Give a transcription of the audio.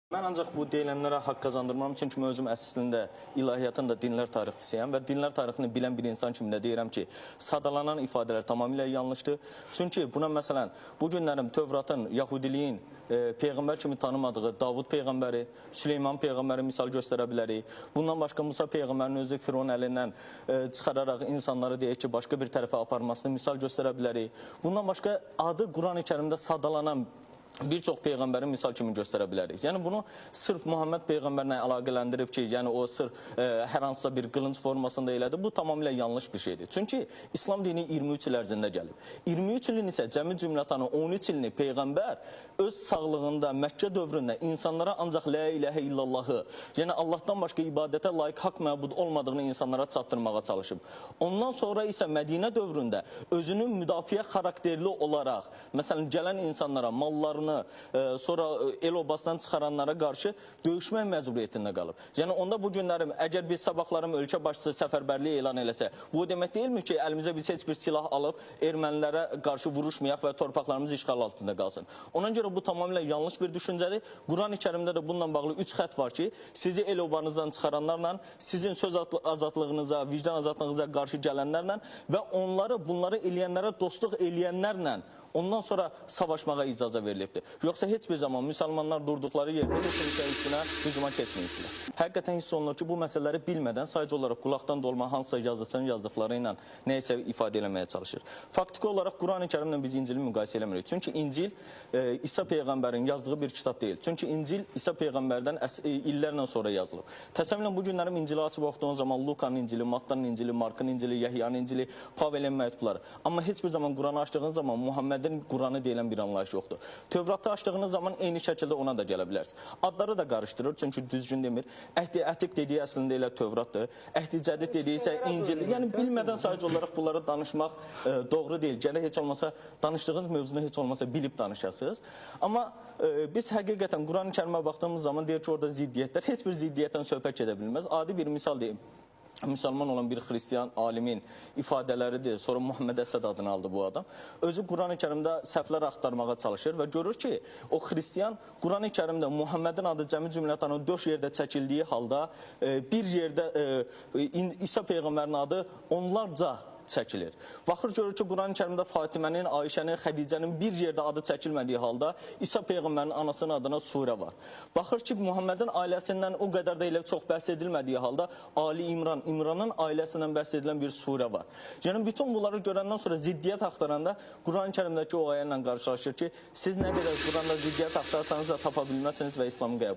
Mən ancaq bu deyilənlərə haqq qazandırmam, çünki mən özüm əslində ilahiyyatın da dinlər tarixçisiyəm və dinlər tarixini bilən bir insan kimi də deyirəm ki, sadalanan ifadələr tamamilə yanlışdır. Çünki buna məsələn, bu günlərim Tövratın, Yahudiliyin peyğəmbər kimi tanımadığı Davud peyğəmbəri, Süleyman peyğəmbəri misal göstərə bilərik. Bundan başqa Musa peyğəmbərin özü Firon əlindən çıxararaq insanları deyək ki, başqa bir tərəfə aparmasını misal göstərə bilərik. Bundan başqa adı Quran-ı Kərimdə sadalanan bir çox peyğəmbəri misal kimi göstərə bilərik. Yəni bunu sırf Muhammed peyğəmbərlə əlaqələndirib ki, yəni o sırf hər hansısa bir qılınc formasında elədi. Bu tamamilə yanlış bir şeydir. Çünki İslam dini 23 il ərzində gəlib. 23 ilin isə cəmi cümlətanı 13 ilini peyğəmbər öz sağlığında Məkkə dövründə insanlara ancaq la ilahə illallahı, yəni Allahdan başqa ibadətə layiq haqq məbud olmadığını insanlara çatdırmağa çalışıb. Ondan sonra isə Mədinə dövründə özünü müdafiə xarakterli olaraq, məsələn gələn insanlara mallarını, sonra el obasından çıxaranlara qarşı döyüşmək məcburiyyətində qalıb. Yəni onda bu günlərim əgər biz sabahlarım ölkə başçısı səfərbərliyi elan eləsə, bu demək deyilmi ki, əlimizə biz heç bir silah alıb ermənilərə qarşı vuruşmayaq və torpaqlarımız işğal altında qalsın. Ona görə bu tamamilə yanlış bir düşüncədir. Quran-ı Kərimdə də bununla bağlı 3 xətt var ki, sizi el obanızdan çıxaranlarla, sizin söz azadlığınıza, vicdan azadlığınıza qarşı gələnlərlə və onları bunları eləyənlərə dostluq eləyənlərlə ondan sonra savaşmağa icazə verilibdir. Yoxsa heç bir zaman müsəlmanlar durduqları yerdə heç kimsə üstünə hücuma keçməyiblər. Həqiqətən hiss olunur ki, bu məsələləri bilmədən sadəcə olaraq qulaqdan dolma hansısa yazıçının yazdıqları ilə nə isə ifadə eləməyə çalışır. Faktiki olaraq Quran-ı Kərimlə biz İncili müqayisə eləmirik. Çünki İncil İsa peyğəmbərin yazdığı bir kitab deyil. Çünki İncil İsa peyğəmbərdən illərlə sonra yazılıb. Təsəvvürlə bu günlərim İncili açıb oxuduğun zaman Lukanın İncili, Mattanın İncili, Markın İncili, Yəhyanın İncili, Pavelin məktubları. Amma heç bir zaman Quranı açdığın zaman Muhammedin Quranı deyilən bir anlayış yoxdur. Tövratı açdığınız zaman eyni şəkildə ona da gələ bilərsiniz. Adları da qarışdırır, çünki düzgün demir. Əhdi Ətiq dediyi əslində elə Tövratdır. Əhdi Cədid dediyi isə İncil. Yəni bilmədən sadəcə olaraq bunları danışmaq doğru deyil. Gərək heç olmasa danışdığınız mövzunu heç olmasa bilib danışasınız. Amma biz həqiqətən Quran-ı Kərimə baxdığımız zaman deyir ki, orada ziddiyyətlər, heç bir ziddiyyətdən söhbət gedə bilməz. Adi bir misal deyim. Müsəlman olan bir xristian alimin ifadələridir. Sonra Muhammed Əsəd adını aldı bu adam. Özü Quran-ı Kərimdə səhvlər axtarmağa çalışır və görür ki, o xristian Quran-ı Kərimdə Muhammedin adı cəmi cümlətanın 4 yerdə çəkildiyi halda bir yerdə İsa peyğəmbərin adı onlarca çəkilir. Baxır görür ki, Quran-ı Kərimdə Fatimənin, Ayşənin, Xədicənin bir yerdə adı çəkilmədiyi halda İsa peyğəmbərin anasının adına surə var. Baxır ki, Muhammedin ailəsindən o qədər də elə çox bəhs edilmədiyi halda Ali İmran, İmranın ailəsindən bəhs edilən bir surə var. Yəni bütün bunları görəndən sonra ziddiyyət axtaranda Quran-ı Kərimdəki o ayə ilə qarşılaşır ki, siz nə qədər Quranda ziddiyyət axtarsanız da tapa bilməzsiniz və İslamı qəbul